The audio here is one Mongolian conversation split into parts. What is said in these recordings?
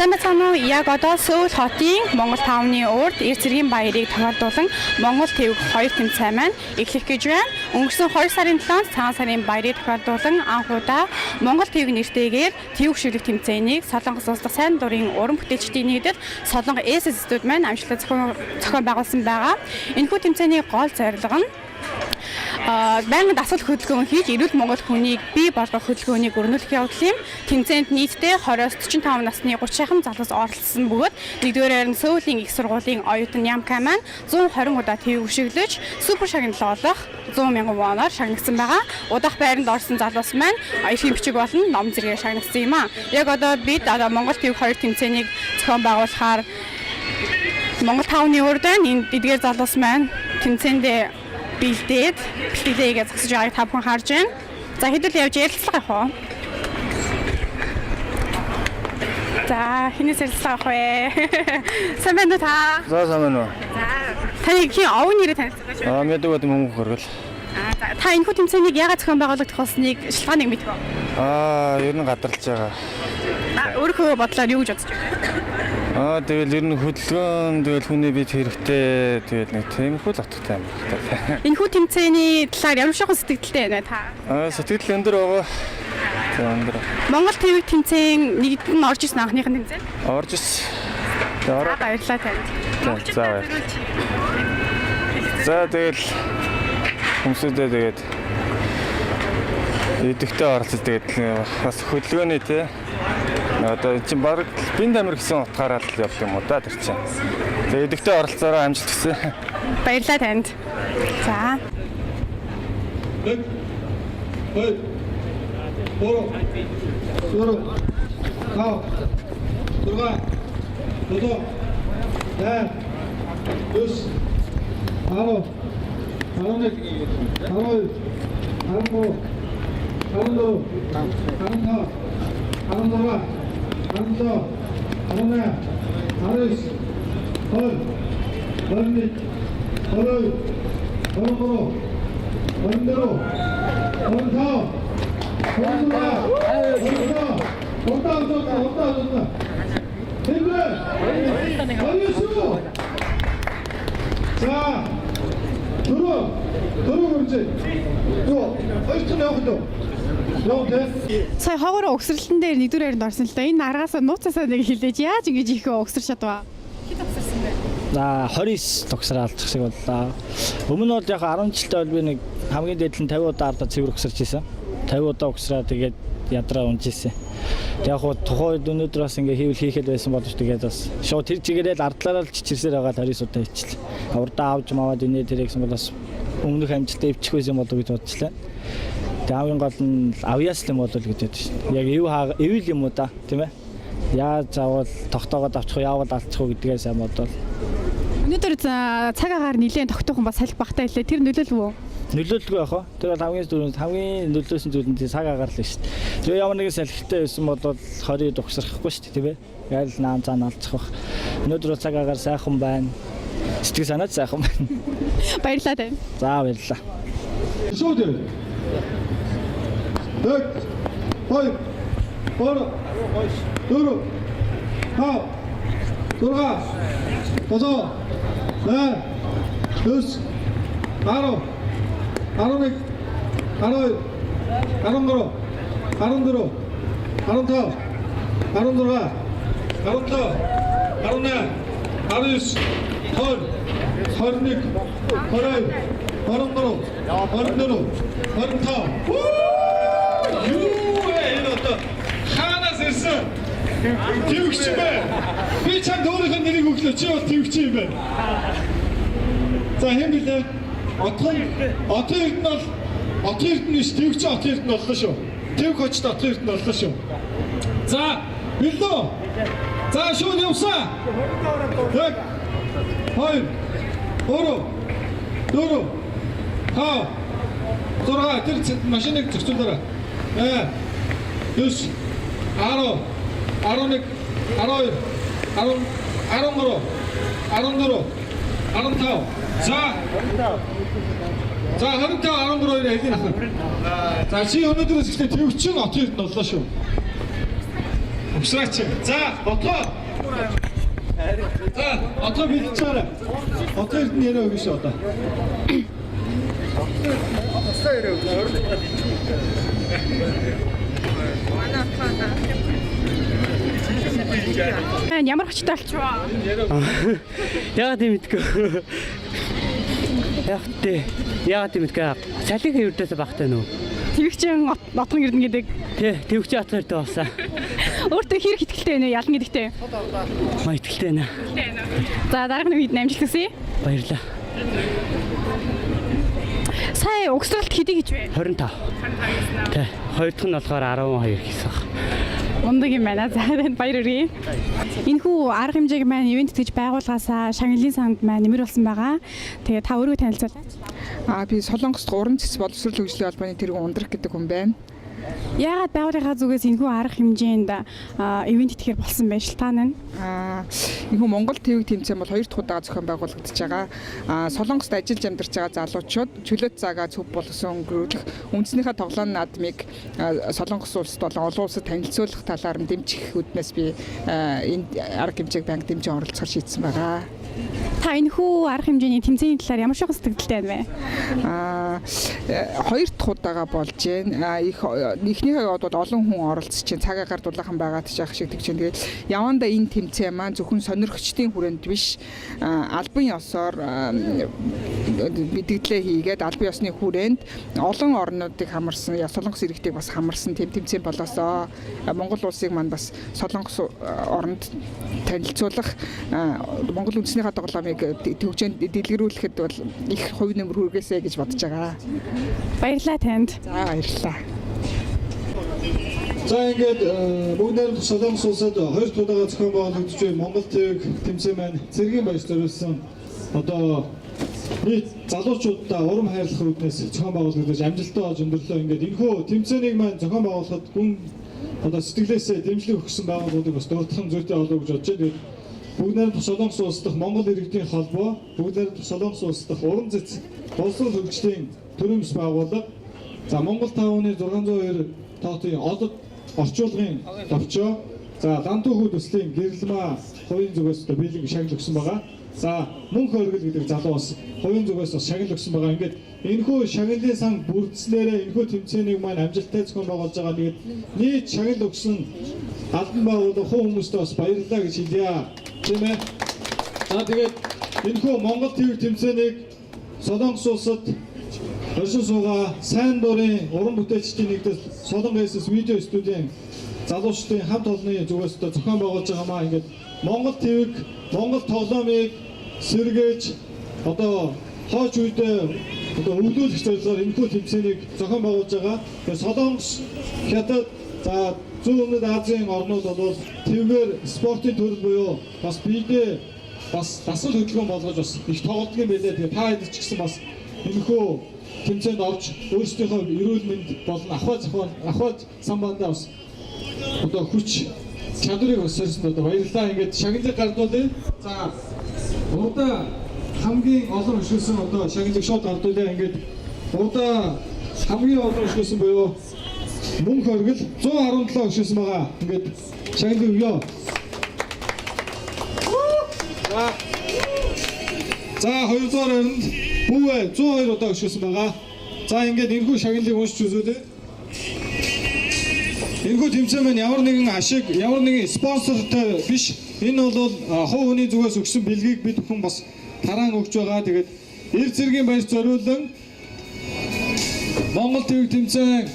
Сайн байцгаана уу? Яг одоо Сөүл хотын Монгол таавны урд эрт цэргийн баярыг тохиолдуулан Монгол твг 2 тэмцээн маань эхлэх гэж байна. Өнгөрсөн 2 сарын 7-нд цагаан сарын баярыг тохиолдуулан анх удаа Монгол твг нэртэйгээр твг шүлэг тэмцээнийг Солонгос улс дахь сайн дурын уран бүтээлчдийн нэгдэл Солонго SS студи маань амжилттай зохион байгуулсан байгаа. Энэхүү тэмцээний гол зорилго нь байнгын дасгал хөдөлгөөн хийж эрүүл Монгол хүнийг бий болгох хөдөлгөөнийг өрнүүлэх явдал юм. Тэмцээнд нийтдээ 20-оос 45 насны 30 хам залуус оролцсон бөгөөд нэгдүгээрээр нь Сөүлийн их сургуулийн оюутан Ямка маань 120 удаа твг өшиглөж супер шагнал олох 100 мянган воноор шагнагдсан байгаа. Удах байранд орсон залуус маань эрхийн бичиг болон ном зэрэгээр шагнагдсан юм а. Яг одоо бид одоо Монгол твг 2 тэмцээнийг зохион байгуулахаар Монгол таавны урд байна. Энэ эдгээр залуус маань тэмцээндээ бэлдээд бэлтгэлээгээ зогсож байгааг та бүхэн харж байна. За, хэдүүл явж ярилцлага авах уу? За, хинээс ярилцлага авах вэ? Сайн байна уу та? За, сайн байна уу? Таны хин овын нэрээ танилцуулаач. Аа, мэддэг бод мөнгө хөргөл. Аа, за, та энэхүү тэмцээнийг яагаад зохион байгуулагдах болсныг шалтгааныг мэдэх үү? Аа, ер нь гадарлаж байгаа. Аа, өөрийнхөө бодлоор юу гэж бодож байна? Аа, тэгэл ер нь хөдөлгөөн, тэгэл хүний бид хэрэгтэй, тэгэл нэг тиймэрхүү л утгатай юм байна. Энэхүү тэмцээний талаар ямар шохон сэтгэлтэй байна вэ та? Аа, сэтгэл өндөр байгаа. За, өндөр. Монгол твг тэмцээн нэгд нь орж ирсэн анхных нь тэмцээн. Орж ирсэн. За, За, ороо. баярлалаа танд. За, баярлалаа. За, тэгэл хүмүүсүүдээ тэгээд идэвхтэй оролцож, тэгээд бас хөдөлгөөний те одоо эн чинь баг бин тамир гэсэн утгаараа л явд юм уу да тэр чинь. Тэгээд идэвхтэй оролцоороо амжилт хүсье. Баярлалаа танд. За. 1 2 3 4 5 6 7 8 9 10 11 12 13 14 15 16 17 18 19 20 21 22 23 24 25 26 27 удаа удаа удаа. Тэнгэр. 29. За. Дөрөв. Дөрөв үржээ. Юу? Хоёр дахь нь явах уу? Явах те. Сая хогоороо угсралтан дээр нэгдүгээр байранд орсон л да. Энэ аргаасаа нууцаасаа нэг хилээж яаж ингэж их угсарч чадваа? Хэд угсарсан бэ? За, 29 угсраа алдчих шиг боллоо. Өмнө нь бол яг 10 жилдээ бол би нэг хамгийн дээд нь 50 удаа ардаа цэвэр угсарч исэн. 50 удаа угсраа, тэгээд ядраа унж исэн. Тэг яг хуу тухайн үед өнөөдөр бас ингээ хийвэл хийхэд байсан боловч тэгээд бас шууд тэр чигээрээ л ардлаараа л чичирсээр байгаа л 29 удаа хийчихлээ. Урдаа авч маваад инээ тэрэ гэсэн бол бас өмнөх амжилтаа эвчих байсан болов гэж бодчихлаа. Тэг хамгийн гол нь авьяас юм бол гэж бодож шин. Яг эв хаа эвэл юм уу да, тийм ээ. Яаж авал тогтоогоод авчих уу, яавал алдчих уу гэдгээ сайн бодвол. Өнөөдөр цаг агаар нилээн тогтоохон бас салхи багтаа илээ. Тэр нөлөөлөв үү? Нөлөөлдгөө яах вэ? Тэр бол хамгийн түрүүнд хамгийн нөлөөсөн зүйл нь цаг агаар л шүү дээ. Тэр ямар нэгэн салхитай байсан бол 20-д угсрахгүй шүү дээ, тийм ээ. Яг л наан цаана алдчих бах. Өнөөдөр бол цаг агаар сайхан байна. Сэтгэл санаа ч сайхан байна. Баярлалаа танд. За, баярлалаа. Шууд. 1 2 3 4 5 6 7 8 9 10 11 12 13 14 15 16 17 18 19 20 21 22 23 24 25. Юу вэ, энэ одоо хаанаас ирсэн? Твэгч юм бэ? Би чамд өөрийнх нь нэрийг өглөө. Чи бол твэгч юм байна. За, хэн блэ? Отгон Эрдэнэ бол Отгон Эрдэнэ биш, твэгч Отгон Эрдэнэ боллоо шүү. Твэг хочд Отгон Эрдэнэ боллоо шүү. За, бэлдүү. За, шууд явсан. 1 2 3 4 5 6. Тэр машиныг зохицуулаарай. 8 9 10 11 12 10 13 14 15. За. За, 25 13 хоёр алийг ах. За, чи өнөөдрөөс эхлээд твэгчин Отгон Эрдэнэ боллоо шүү. Угсраач. За, Отгоо. За, Отгоо бэлдэж байгаарай. Отгоо эрдэнэ яриа өгнө шүү одоо. Ямар хүчтэй болчихвоо? Яагаад юм мэдгүй. Яг тэ. Яагаад юм мэдгүй. Цалин ердөөсөө багтай нөө. Тэвэгчин Отгон Эрдэнэ гэдэг. Тэ, тэвчээ атгаар дэ болсон. Өөртөө хэрэг итгэлтэй байна уу? Ялна гэдэгтэй. Ма итгэлтэй байна. За, дараагийн үед амжилт хүсье. Баярлалаа. Сая угсралт хэдий гэж вэ? 25. Тэ, хоёр дахь нь болохоор 12 хийсэн. Мундаг юм байна. За, танд баяр хүргэе. Энэхүү арга хэмжээг маань ивент гэж байгуулгаасаа шагналын санд маань нэмэр болсон байгаа. Тэгээ та өөрийгөө танилцуулаач. Би Солонгост уран цэц боловсрол хөгжлийн холбооны тэргүүн Ундрах гэдэг хүн байна. Яагаад байгууллагын зүгээс энэхүү арга хэмжээнд ивент итгэхэр болсон бэ? Шалтгаан нь? Энэхүү Монгол твиг тэмцээн бол хоёр дахь удаа зохион байгуулагдаж байгаа. Солонгост ажиллаж амьдарч байгаа залуучууд чөлөөт цагаа зөв болгосон өнгөрүүлэх, үндснийхээ тоглоом наадмыг Солонгос улсад болон олон улсад танилцуулах талаар нь дэмжих үүднээс би энэ арга хэмжээг банк дэмжин оролцохоор шийдсэн байгаа. Та энэхүү арга хэмжээний тэмцээний талаар ямар шиг сэтгэлдэлтэй байна вэ? Хоёр дахь удаага болж байна. Их эхнийхээ бол олон хүн оролцож чинь цаг агаар дулаахан байгаад ч яах шиг тэгж чинь. Тэгээд явандаа энэ тэмцээн маань зөвхөн сонирхчдын хүрээнд биш, албан ёсоор мэдгдлээ хийгээд албан ёсны хүрээнд олон орнуудыг хамарсан, Солонгос иргэдийг бас хамарсан тэм тэмцээн болоосоо Монгол улсыг маань бас Солонгос оронд танилцуулах, Монгол үндэснийхээ тоглоомыг төвчөнд дэлгэрүүлэхэд бол их хувь нэмэр хүргээсэй гэж бодож байгаа. Баярлалаа танд. За, баярлалаа. За, ингээд бүгд найрамдах Солонгос улсад хоёр дахь удаага зохион байгуулагдаж буй Монгол твиг тэмцээн маань цэргийн баяр зориулсан одоо нийт залуучуудаа урам хайрлах үүднээс зохион байгуулагдаж амжилттай болж өндөрлөө. Ингээд энэхүү тэмцээнийг маань зохион байгуулахад гүн одоо сэтгэлээсээ дэмжлэг өгсөн байгууллагуудыг бас дурдах нь зүйтэй болов уу гэж бодож байна. Тэгээд бүгд найрамдах Солонгос улс дахь Монгол иргэдийн холбоо, бүгд найрамдах Солонгос улс дахь уран цэц боловсрол хөгжлийн төрийн бас байгууллага, за Монгол таавны 602 тоотын одод орчуулгын товчоо, за Лантуу хүү төслийн гэрэлмаа хувийн зүгээс одоо биелэг шагнал өгсөн байгаа. За, мөнх оргил гэдэг залуу бас хувийн зүгээс бас шагнал өгсөн байгаа. Ингээд энэхүү шагналын сан бүрдснээрээ энэхүү тэмцээнийг маань амжилттай зохион байгуулж байгаа. Тэгээд нийт шагнал өгсөн албан байгууллага хувь хүмүүстээ бас баярлалаа гэж хэлье. Тийм ээ. За, тэгээд энэхүү Монгол твиг тэмцээнийг Солонгос улсад оршин суугаа сайн дурын уран бүтээлчдийн нэгдэл Солонгос SS видео студийн залуучдын хамт олонны зүгээс одоо зохион байгуулж байгаа маа. Ингээд Монгол твиг, Монгол тоглоомыг сэргээж одоо хойч үедээ одоо өвлүүлэх зорилгоор энэхүү тэмцээнийг зохион байгуулж байгаа. Тэгээд Солонгос, Хятад, за зүүн өмнөд Азийн орнууд бол твгээр спортын төрөл буюу бас биедээ бас дасгал хөдөлгөөн болгож бас их тоглодог юм байлээ. Тэгээд та хэд ч гэсэн бас энэхүү тэмцээнд орж өөрсдийнхөө эрүүл мэнд болон ахуй самбаандаа бас одоо хүч чадварыг бас сорьсонд одоо баярлалаа. Ингээд шагналыг гардуулъя. За, урдаа хамгийн олон өшгөөсөн одоо шагналыг шууд гардуулъя. Ингээд урдаа хамгийн олон өшгөөсөн буюу мөнх оргил 117 өшгөөсөн байгаа. Ингээд шагналыг өгье. За, хоёрдугаар байранд Бүүвэ 102 удаа өшгөөсөн байгаа. За, ингээд энэхүү шагналыг уншиж үзүүлье. Энэхүү тэмцээн маань ямар нэгэн ашиг, ямар нэгэн спонсортой биш. Энэ бол хувь хүний зүгээс өгсөн бэлгийг бид бүхэн бас тараан өгч байгаа. Тэгээд эр цэргийн баяр зориулан Монгол твиг тэмцээн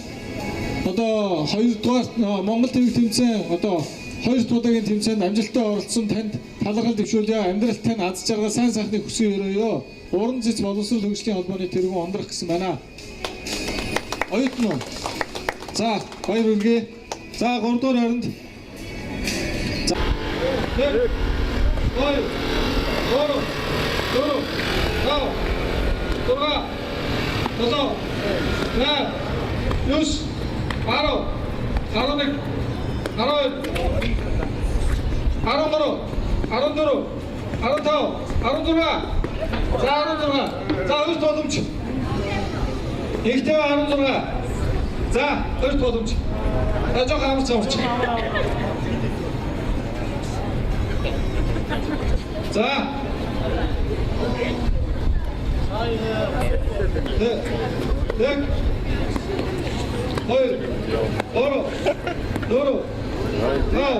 одоо хоёрдугаар Монгол твиг тэмцээн одоо хоёр дахь удаагийн тэмцээнд амжилттай оролцсон танд талархал дэвшүүлье. Амьдралд тань аз жаргал, сайн сайхныг хүсэн өрөөё. Уран цэц боловсрол хөгжлийн холбооны тэргүүн Ундрах гэсэн байна. Оюутан уу? За, баяр хүргэе. За, гуравдугаар байранд. За. 1 2 3 4 5 6 7 8 9 10 11 12 13 14 15 16. За, 16. За, хоёр тулгамж. Ихтэй 16. За, хоёр тулгамж. За, жоохон амарч амарч. За. Нэг. Хоёр. Гурав. Дөрөв. Тав.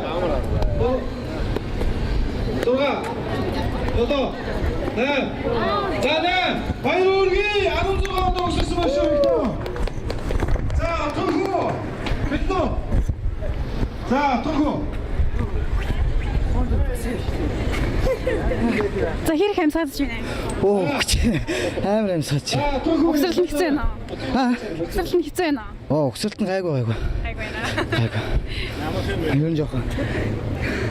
6. 7. 8. За 8. Баяр үргэе. 16 удаа өсөрсөн маш их. За Түнхүү. Биднүү. За Түнхүү. За, хэр их амьсгаадж байна? Оо, амар амьсгаач. За Түнхүү. Угсрал нь хэцүү байна уу? Угсрал нь хэцүү байна уу? Оо, угсралт нь гайгүй гайгүй. Гайгүй байна. Гайгүй. Юу н жоохон.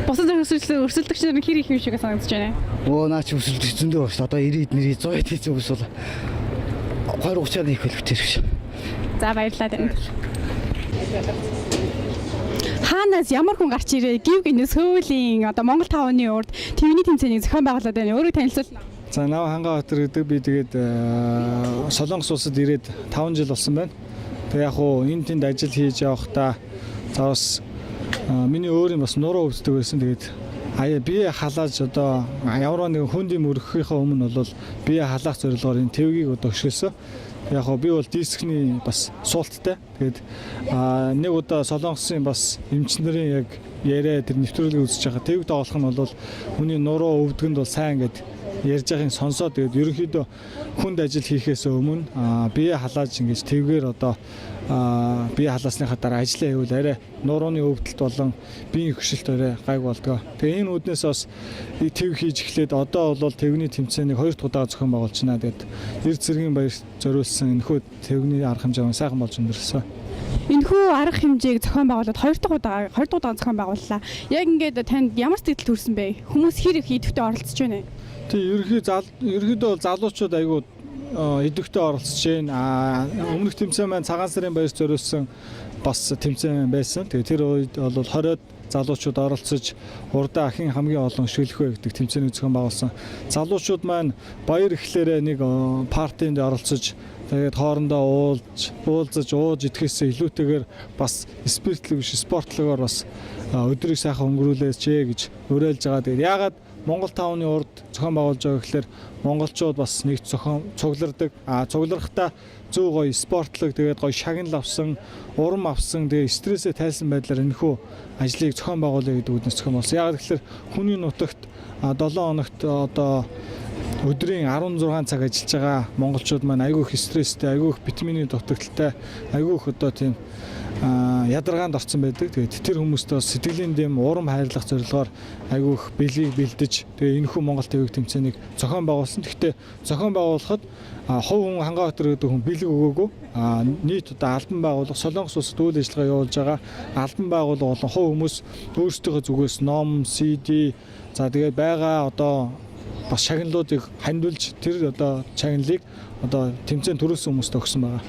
Бусад өрсөлдөгч нар хэр их юм шиг санагдаж байна? Оо, наа чи өсөлдөж зөндөө байна шүү. Одоо 90 90 100 хийсэн хүмүүс бол 20 30-аар нэг хөлбөтөр биш. За, баярлалаа танд. Хаанаас ямар хүн гарч ирээ? Гив гинэ Сөүлийн одоо Монгол тавны урд твний тэмцээнийг зохион байгуулад байна. Өөрийгөө танилцуулна. За, Нав Хангаабатар гэдэг би тэгээд Солонгос улсад ирээд 5 жил болсон байна. Тэгээ яг уу энэ тэнд ажил хийж явахдаа за бас миний өөрийн бас нуруу өвддөг байсан. Тэгээд аяа бие халааж одоо ямар нэгэн хүнд юм өргөхийнхөө өмнө бол бие халаах зорилгоор энэ твгийг одоо өшгөлсөн. Яг хоо би бол дискний бас суулттай. Тэгээд нэг удаа Солонгосын бас эмч нарын яг яриа тэр нэвтрүүлгийг үзэж байгаа. Твиг тоглох нь бол хүний нуруу өвдгөнд бол сайн гэд ярьж байгааг сонсоод, тэгээд ерөнхийдөө хүнд ажил хийхээс өмнө бие халааж ингэж твгээр одоо бие халаасныхаа дараа ажиллаа хийвэл арай нурууны өвдөлт болон биеийн хөшилт арай гайг болдгоо. Тэгээ энэ үүднээс бас төв хийж эхлээд одоо бол твний тэмцээнийг хоёр дахь удаа зохион байгуулж байна. Тэгээд эрд цэргийн баяр зориулсан энэхүү твний арга хэмжээ сайхан болж өнгөрсөн. Энэхүү арга хэмжээг зохион байгуулад хоёр дахь удаа зохион байгууллаа. Яг ингээд танд ямар сэтгэл төрсөн бэ? Хүмүүс хэр их идэвхтэй оролцож байна вэ? Тий, ерөнхийдөө бол залуучууд айгүй идэвхтэй оролцож байна. Өмнөх тэмцээн маань цагаан сарын баяр зориулсан бас тэмцээн байсан. Тэгээ тэр үед бол 20-од залуучууд оролцож, урдаа ахын хамгийн олон өшөглөх вэ гэдэг тэмцээнийг зохион байгуулсан. Залуучууд маань баяр эхлээрээ нэг party-нд оролцож, тэгээд хоорондоо уулзаж ууж идэхээс илүүтэйгээр бас спиртлэг биш, спортлогоор бас өдрийг сайхан өнгөрүүлээч гэж уриалж байгаа. Тэгээд яагаад Монгол тавны урд зохион байгуулж байгаа гэхлээр монголчууд бас нэг зохион цуглардаг. Цуглархдаа зөв гоё спортлог, тэгээд гоё шагнал авсан, урам авсан, тэгээд стрессээ тайлсан байдлаар энэхүү ажлыг зохион байгуулъя гэдэг үднэс зохион болсон. Яагаад гэхлээр хүний нутагт 7 хоногт одоо өдрийн 16 цаг ажиллаж байгаа монголчууд маань айгүй их стресстэй, айгүй их витамины дутагдaltaй, айгүй их одоо тийм ядаргаанд орсон байдаг. Тэгээд тэр хүмүүстээ бас сэтгэлийн дэм, урам хайрлах зорилгоор айгүй их бэлгийг бэлдэж, тэгээ энэхүү Монгол твийг тэмцээнийг зохион байгуулсан. Гэхдээ зохион байгуулахад хувь хүн Хангаабатар гэдэг хүн бэлэг өгөөгүй. Нийт одоо албан байгууллага, Солонгос улсад үйл ажиллагаа явуулж байгаа албан байгууллага болон хувь хүмүүс өөрсдийнхөө зүгээс ном, CD, за тэгээд байгаа одоо бас шагналуудыг хандуулж, тэр одоо шагналыг одоо тэмцээн түрүүлсэн хүмүүст өгсөн байгаа.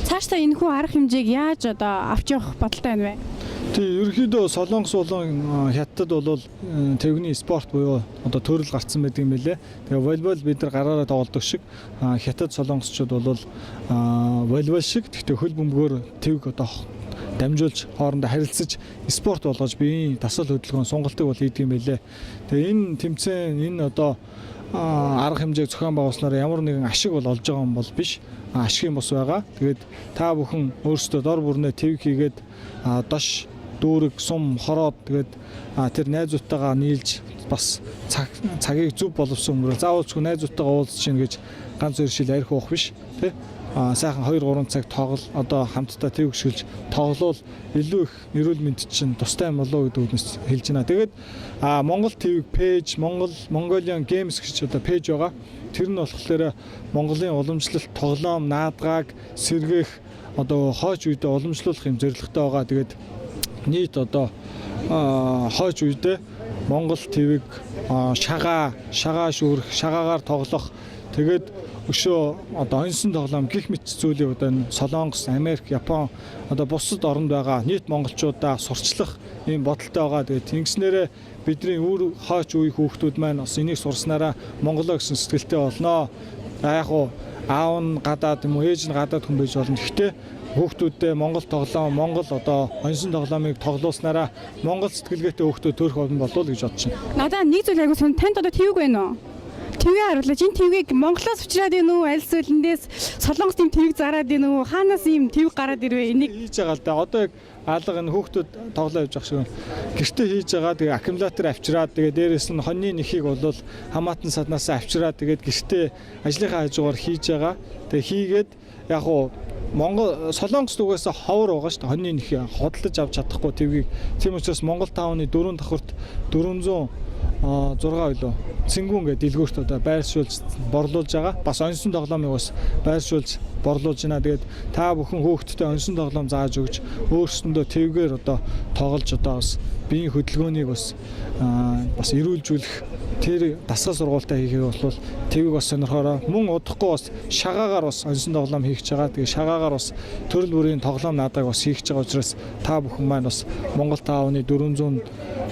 Цаашдаа энэхүү арга хэмжээг яаж одоо авч явах бодолтой байна вэ? Тий, ерөнхийдөө Солонгос болон Хятад бол твний спорт буюу одоо төрөл гарцсан байдаг юм билэ. Тэгээ волейбол бид нар гараараа тоглодог шиг Хятад солонгосчууд бол волейбол шиг, гэхдээ хөл бөмбөгөөр твг одоо дамжуулж хоорондоо харилцаж, спорт болгож биеийн дасгал хөдөлгөөн сунгалтыг бол хийдэг юм билэ. Тэгээ энэ тэмцээн, энэ одоо арга хэмжээг зохион байгуулснаар ямар нэгэн ашиг бол олж байгаа юм бол биш. Ашигын бус байгаа. Тэгээд та бүхэн өөрсдөө дор бүрнээ твг хийгээд дош дүүрэг, сум, хороод, тэгээд тэр найзуудтайгаа нийлж бас цагийг зөв боловсон өнгөрөөл. Заавалчгүй найзуудтайгаа уулзч гин гэж ганц хоёр шил архи уух биш, тий? Сайхан 2 3 цаг тоглол одоо хамтдаа твг өшгөлж тоглоул илүү их эрүүл мэнд чинь тустай юм болоо гэдэг үгнээс хэлж байна. Тэгээд Монгол твг page, Монгол Mongolian Games гэж одоо page байгаа. Тэр нь болохоор Монголын уламжлалт тоглоом, наадгааг сэргээх, одоо хойч үедээ уламжлуулах юм зорилготой байгаа. Тэгээд нийт одоо хойч үедээ Монгол твг, шагаа шүүрэх, шагаагаар тоглох, тэгээд өшөө одоо оньсон тоглоом гэх мэт зүйлийг одоо энэ Солонгос, Америк, Япон, одоо бусад оронд байгаа нийт монголчуудаа сурчлах ийм бодолтой байгаа. Тэгээд ингэснээрээ бидний үр хойч үеийн хүүхдүүд маань бас энийг сурснараа Монголоо гэсэн сэтгэлтэй болноо. За, яг уу аав нь гадаад юм уу, ээж нь гадаад хүн байж болно. Гэхдээ Хүүхдүүддээ Монгол тоглоом, Монгол одоо оньсон тоглоомыг тоглуулснараа Монгол сэтгэлгээтэй хүүхдүүд төрөх болов уу гэж бодож байна. Надаа нэг зүйл айгуу сон танд одоо твиг байна уу? Твгээ харуулж энэ твгийг Монголоос учраад байна уу? Аль эсвэл эндээс Солонгост ийм твиг зараад байна уу? Хаанаас ийм твиг гараад ирвэ? Энийг хийж байгаа л да. Одоо яг алга энэ хүүхдүүд тоглоо явж байгаа шиг байна. Гэртээ хийж байгаа. Тэгээ аккумулятор авчираад тэгээ дээрэс нь хоньны нэхийг бол хамаатан саднаас авчираад тэгээд гэртээ ажлынхаа хажуугаар хийж байгаа. Тэгээ хийгээд яг уу Монгол Солонгост угаасаа ховор байгаа шүү дээ. Хоньны нэхийг ходлож авч чадахгүй твгийг. Тийм учраас Монгол таавны дөрөв давхарт 406 билүү. Цэнгүүн гэдэг дэлгүүрт одоо байршуулж борлуулж байгаа. Бас оньсон тоглоомыг бас байршуулж борлуулж байна. Тэгээд та бүхэн хүүхдтэй оньсон тоглоом зааж өгч өөрсөндөө твгээр одоо тоглож одоо бас биеийн хөдөлгөөнийг бас бас эрүүлжүүлэх тэр дасгал сургуультай хийхийг бол твийг бас сонирхоорой. Мөн удахгүй бас шагаагаар бас оньсон тоглоом хийх гэж байгаа. Тэгээд шагаагаар бас төрөл бүрийн тоглоом наадаг бас хийх гэж байгаа учраас та бүхэн маань бас Монгол таавны 406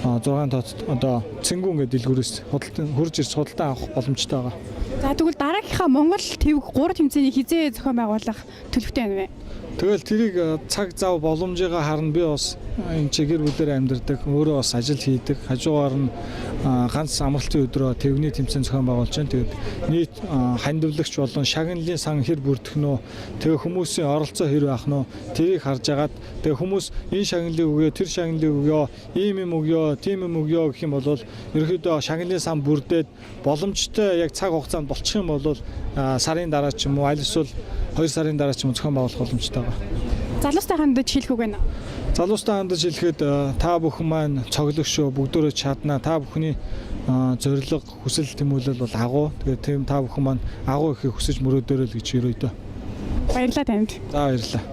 тоот одоо цэнгүүн гэдэг дэлгүүрээс худалдан хурж ирж худалдан авах боломжтой байгаа. За тэгвэл дараагийнхаа Монгол твиг 3 тэмцээнийг хизээ зохион байгуулах төлөвтэй байна вэ? Тэгэл тэрийг цаг зав боломжийгаа харна. Би бас энэ чи гэр бүлээр амьдардаг, өөрөө бас ажил хийдэг. Хажуугаар нь ганц амралтын өдрөө твний тэмцээн зохион байгуулж байна. Тэгээд нийт хандивлагч болон шагналын сан хэр бүрдэх нөө, тэгээ хүмүүсийн оролцоо хэр байх нөө, тэрийг харж агаад тэгээ хүмүүс энэ шагналыг өгөө, тэр шагналыг өгөө, ийм юм өгөө, тийм юм өгөө гэх юм бол ерөнхийдөө шагналын сан бүрдээд боломжтой яг цаг хугацаанд болчих юм бол сарын дараа ч юм уу, аль эсвэл 2 сарын дараа ч юм уу зохион байгуулах боломжтой байгаа. Залуустай хандаж хэлэх үг байна уу? Залуустай хандаж хэлэхэд та бүхэн маань цоглог шүү, бүгдөө чадна. Та бүхний зорилго, хүсэл тэмүүлэл бол агуу. Тэгээд тийм та бүхэн маань агуу ихийг хүсэж мөрөөдөөрэй л гэж ерөөдөө. Баярлалаа танд. За баярлалаа.